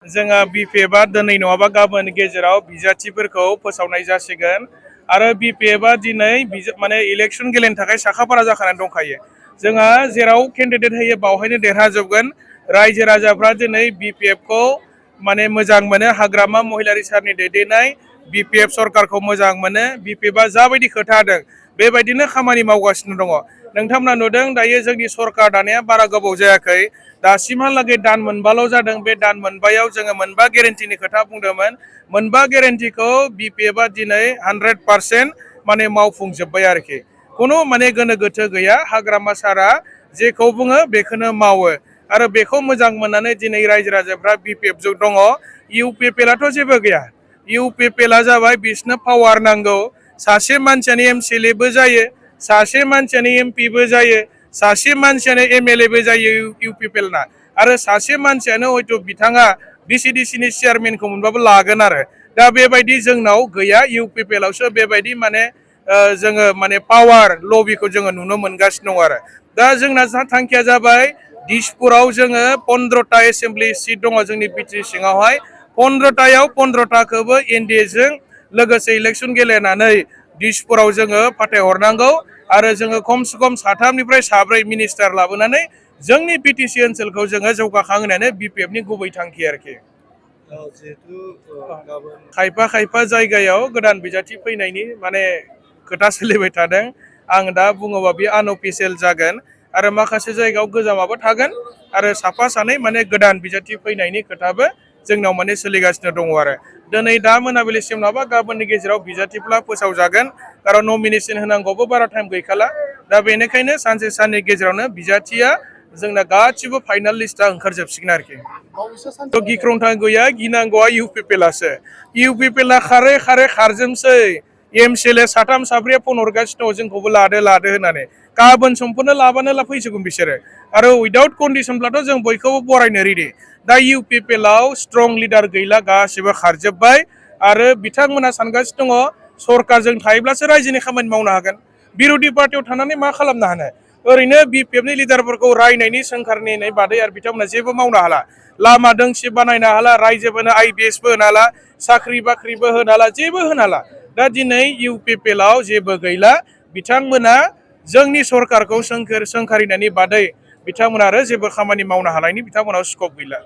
जोङो बिपिएफआ दिनै नङाबा गाबोन गेजेराव बिजाथिफोरखौ फोसावनाय जासिगोन आरो बिपिएफआ दिनै माने इलेक्सन गेलेनो थाखाय साखाफारा जाखानानै दंखायो। जोंहा जेराव केन्डिडेट होयो बावहायनो देरहाजोबगोन। रायजो राजाफ्रा दिनै बिपिएफखौ माने मोजां मोनो। हाग्रामा महिलारि सारनि दैदेननाय बिपिएफ सरकारखौ मोजां मोनो। बिपिएफआ जाबायदि खोथा होदों बेबायदिनो खामानि मावगासिनो दङ। नोंथांमोना नुदों दायो जोंनि सरकार दानाया बारा गोबाव जायाखै। दासिमहालागै दान मोनबाल' जादों। बे दान मोनबायाव जोङो मोनबा गेरेन्टिनि खोथा बुंदोंमोन। मोनबा गेरेन्टिखौ बिपिएफआ दिनै 100% माने मावफुंजोब्बाय आरोखि। खुनु माने गोनो गोथो गैया। हाग्रामा सारा जेखौ बुङो बेखौनो मावो आरो बेखौ मोजां मोननानै दिनै रायजो राजाफ्रा बिपिएफजों दङ। इउपिपिएलआथ' जेबो गैया। इउपिपिएलआ जाबाय बिसोरनो पावार नांगौ। सासे मानसियानो एमसिएलएबो जायो, सासे मानसियानो एमपिबो जायो, सासे मानसियानो एमएलएबो जायो इउपिपिएलना आरो सासे मानसियानो हयथ' बिथाङा डिसिडिसिनि चेयारमेनखौ मोनबाबो लागोन आरो दा बेबायदि जोंनाव गैया। इउपिपिएलआवसो बेबायदि माने जोङो माने पावार लबिखौ जोङो नुनो मोनगासिनो दङ आरो दा जोंना थांखिया जाबाय दिसपुराव जोङो 15टा एसेम्ब्लि सिट दङ जोंनि बिटि सिङावहाय। 15टायाव 15टाखौबो एनडिएजों लोगोसे इलेक्सन गेलेनानै दिसपुराव जोङो फाथायहरनांगौ आरो जोङो खमसे खम साथामनिफ्राय साब्रै मिनिस्टार लाबोनानै जोंनि बिटिसि ओनसोलखौ जोङो जौगाखां होनायानो बिपिएफनि गुबै थांखि आरोखि। खायफा जायगायाव गोदान बिजाथि फैनायनि माने खोथा सोलिबाय थादों। आं दा बुङोबा बे आनअफिसियेल जागोन आरो माखासे जायगायाव गोजामाबो थागोन आरो साफा सानै माने गोदान बिजाथि फैनायनि खोथाबो जोंनाव माने सोलिगासिनो दङ आरो दिनै दा मोनाबिलिसिम नङाबा गाबोननि गेजेराव बिजाथिफ्रा फोसावजागोन। खारन नमिनेसन होनांगौबो बारा टाइम गैखाला। दा बेनिखायनो सानसे साननि गेजेरावनो बिजाथिया जोंना गासिबो फाइनाल लिस्टआ ओंखारजोबसिगोन आरोखि। गिख्रंथाव गैया, गिनांगौआ इउपिपिएलआसो। इउपिपिएलआ खारै खारजोबसै। एमसिएलए साथाम साब्रैया फन हरगासिनो दङ जोंखौबो लादो होननानै। गाबोन समफोरनो लाबानो फैसिगोन बिसोरो आरो उइदाउट कन्डिसनब्लाथ' जों बयखौबो बरायनो रेडि। दा इउपिपिएलआव स्ट्रं लिडार गैला, गासिबो खारजोब्बाय आरो बिथांमोना सानगासिनो दङ सरकारजों थायोब्लासो रायजोनि खामानि मावनो हागोन। बिर'धि पार्टियाव थानानै मा खालामनो हानो? ओरैनो बिपिएफनि लिडारफोरखौ रायनायनि सोंखारनायनि बादै आरो बिथांमोना जेबो मावनो हाला। लामा दोंसे बानायनो हाला, रायजोफोरनो आइबिएसबो होनो हाला, साख्रि बाख्रिबो होनो हाला, जेबो होनो हाला। दा दिनै इउपिपिएलआव जेबो गैला। बिथांमोना जोंनि सरकारखौ सोंखारिनायनि बादै बिथांमोना आरो जेबो खामानि मावनो हानायनि बिथांमोनाव स्कप गैला।